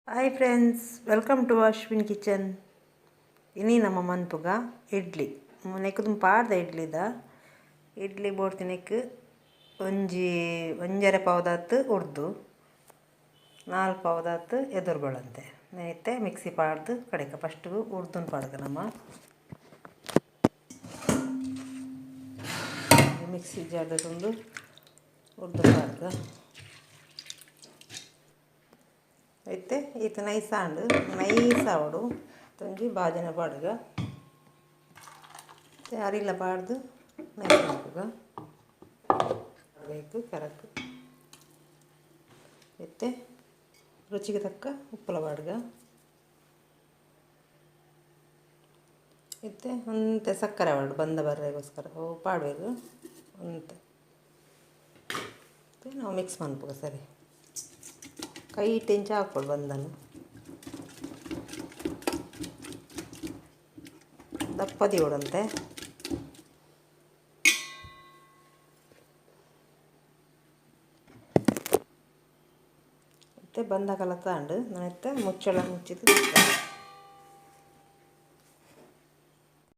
Hi friends, welcome to Ashwin kitchen. ಇನಿ ನಮ್ಮ ಮನ್ಪುಗ ಇಡ್ಲಿ ನೆಕ್ಕುದು ಪಾಡ್ದ ಇಡ್ಲಿದ ಇಡ್ಲಿ ಬೋಡ್ತಿನೆಕ್ ಒಂಜಿ ಒಂಜರೆ ಪಾವದಾತ್ ಉರ್ದು 4 ಪಾವದಾತ್ ಎದುರು ಬಳಂತೆ ನೆಯ್ತೆ ಮಿಕ್ಸಿ ಪಾಡ್ದು ಕಡೆಕ ಫಸ್ಟ್ ಉರ್ದುನ್ ಪಾಡ್ಗ ನಮ್ಮ ಮಿಕ್ಸಿ ಜಾರ್ದೊಂದು ಉರ್ದು ಪಾಡ್ಗ ಇತ್ತೆ ಈತ ನೈಸ್ ಆಂಡ್ ನೈಸ್ ಆವಡು ತೊಂಜಿ ಬಾಜನ ಪಾಡ್ಗ ಅರಿಲ್ಲ ಪಾಡ್ದು ನೈಸ್ ಮಲ್ಪುಗ ಬೇಕು ಕರಕ್ ಇತ್ತೆ ರುಚಿಗೆ ತಕ್ಕ ಉಪ್ಪುಲ ಪಾಡ್ಗ ಇತ್ತೆ ಒಂತೆ ಸಕ್ಕರೆ ಪಾಡು ಬಂದ ಬರ್ರೆಗೋಸ್ಕರ ಅವು ಪಾಡಬೇಕು ಒಂತೆ ನಾವು ಮಿಕ್ಸ್ ಮನ್ಪುಗ ಸರಿ ಕೈ ಇಂಚ ಹಾಕ್ಬೋದು ಬಂದನು ದಪ್ಪದಿ ಉಡಂತೆ ಮತ್ತೆ ಬಂದ ಕಲತಾಂಡು ನಾನಿತ್ತೆ ಮುಚ್ಚಳ ಮುಚ್ಚಿದ್ದು.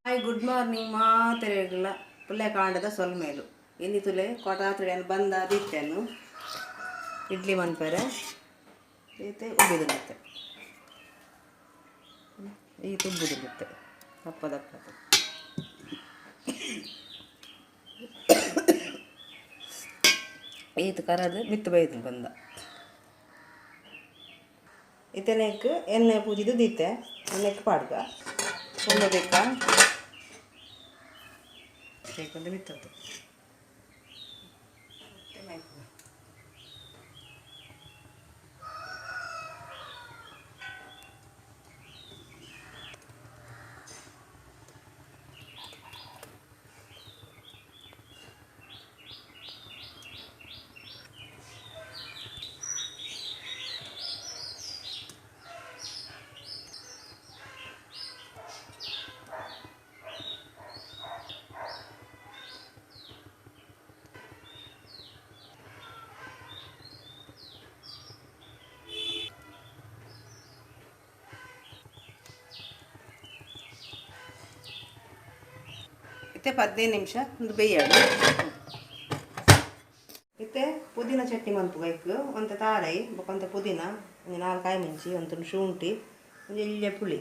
ಹಾಯ್, ಗುಡ್ ಮಾರ್ನಿಂಗ್ ಮಾತೆರೆಗ್ಲ ಪುಲ್ಯ ಕಾಂಡದ ಸೊಲ್ಮೇಲು. ಇನಿ ತುಲೆ ಕೊಟಾತ್ರೆ ಬಂದ ದಿತ್ತೇನು ಇಡ್ಲಿ ಮನ್ಪೆರೆ ಈತೆ ಉಬ್ಬಿದುತ್ತೆ ಈ ತುಬ್ಬುದಿರುತ್ತೆ ದಪ್ಪ ದಪ್ಪದ ಈತ ಕರದು ಮಿತ್ತು ಬೈದು ಬಂದ ಇತನೆಕ್ ಎಣ್ಣೆ ಪೂಜಿದು ದೀತೆ ಎಣ್ಣೆಕ್ ಪಾಡ್ಗ ಒಂದು ಬೇಕಾ ಬೇಕಂದ್ರೆ ಮಿತ್ತದ್ದು. ಇತ್ತೆ 15 ನಿಮಿಷ ಒಂದು ಬೇಯಾಡು. ಇತ್ತೆ ಪುದೀನ ಚಟ್ನಿ ಮನ್ಪುಗ. ಇಕ್ ಒಂತೆ ತಾರೈ ಬೊಕ ಒಂತೆ ಪುದೀನ, ಒಂಜಿ 4 ಕಾಯಿ ಮುಂಚಿ, ಒಂದು ತುಂಡು ಶುಂಠಿ, ಒಂಜಿ ಎಲ್ಯ ಪುಳಿ,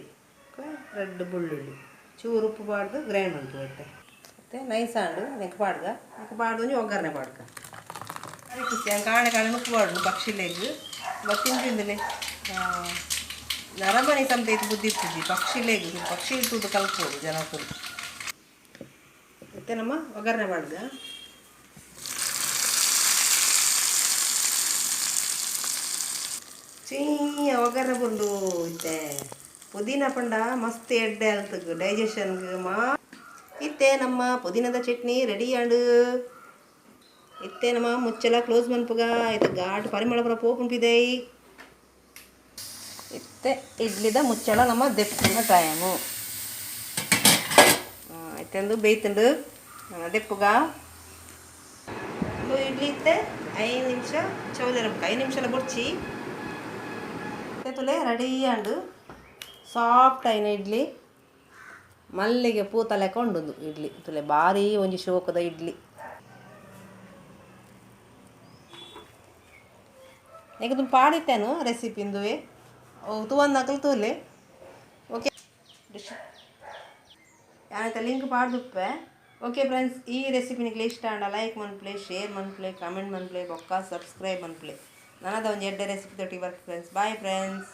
ರಡ್ಡ್ ಬೆಳ್ಳುಳ್ಳಿ, ಚೂರು ಉಪ್ಪು ಪಾಡ್ದು ಗ್ರೈಂಡ್ ಮನ್ಪುಗ. ಇತ್ತೆ ಇತ್ತೆ ನೈಸ್ ಆಂಡ್ ನೆಕ್ ಪಾಡ್ಗ. ನೆಕ್ ಪಾಡ್ದು ಒಂಜಿ ಒಗ್ಗರಣೆ ಪಾಡ್ಗ. ಖುಷಿ ಕಾಣೆ ಕಾಣೆ ಉಪ್ಪು ಪಾಡು ಪಕ್ಷಿಲೆಗ್ ತಿಂದಿಂದಲೇ ನರಮನಿ ಸಂತೆ ಬುದ್ಧಿ ಇಪ್ಪುಜಿ ಪಕ್ಷಿಲೆಗ್ ಪಕ್ಷಿ ತೂದು ಕಲ್ಪೋಡು ಜನಕುಲು. ಇತ್ತೆ ನಮ್ಮ ಒಗ್ಗರಣೆ ಪಾಡ್ಗ. ಚೀಯ ಒಗ್ಗರಣೆ ಬಂದು. ಇತ್ತೆ ಪುದೀನ ಪಂಡ ಮಸ್ತ್ ಎಡ್ಡೆ ಅಲ್ತಗ್ ಡೈಜೆಷನ್ಗೆ ಮಾ. ಇತ್ತೆ ನಮ್ಮ ಪುದೀನದ ಚಟ್ನಿ ರೆಡಿ ಆಂಡ್. ಇತ್ತೆ ನಮ್ಮ ಮುಚ್ಚಲ ಕ್ಲೋಸ್ ಮನ್ಪುಗ. ಇತ್ತೆ ಘಾಟ್ ಪರಿಮಳ ಪೂರ ಪೋಪುಂಪಿದೈ. ಇತ್ತೆ ಇಡ್ಲಿದ ಮುಚ್ಚಳ ನಮ್ಮ ದೆಪ್ಪುನ ಟೈಮು. ಇತ್ತೆಂದು ಬೇಯ್ತುಂಡು, ದೆಪ್ಪುಗ. ಒಂದು ಇಡ್ಲಿ ಇತ್ತೆ 5 ನಿಮಿಷ ಚೌಲರ 5 ನಿಮಿಷ ಬೊಡ್ಚಿ. ತುಲೆ ರೆಡಿ ಆಂಡ್ ಸಾಫ್ಟ್ ಆಯಿನ ಇಡ್ಲಿ. ಮಲ್ಲಿಗೆ ಪೂ ತಲೆ ಕೊಂಡುಂದು ಇಡ್ಲಿ ತುಲೆ ಬಾರಿ ಒಂಜಿ ಶೋಕದ ಇಡ್ಲಿ. ನೆಕ್ ಪಾಡಿತ್ತೇನು ರೆಸಿಪಿ ಇಂದುವೆ ತೂವನ್ನಕಲ್ ತೂಲೆ. ಓಕೆ, ಯಾನೈತ ಲಿಂಕ್ ಪಾಡ್ದುಪ್ಪೆ. ಓಕೆ ಫ್ರೆಂಡ್ಸ್, ಈ ರೆಸಿಪಿ ನಿಕ್ಲೆ ಇಷ್ಟ ಆಂಡ ಲೈಕ್ ಮನ್ಪ್ಲೆ, ಶೇರ್ ಮನ್ಪ್ಲೆ, ಕಮೆಂಟ್ ಮನ್ಪ್ಲೆ, ಬೊಕ್ಕ ಸಬ್ಸ್ಕ್ರೈಬ್ ಮನ್ಪ್ಲೆ. ನನದ ಒಂಜಿ ಎಡ್ಡೆ ರೆಸಿಪಿ ತೊಟ್ಟಿ work friends. Bye friends.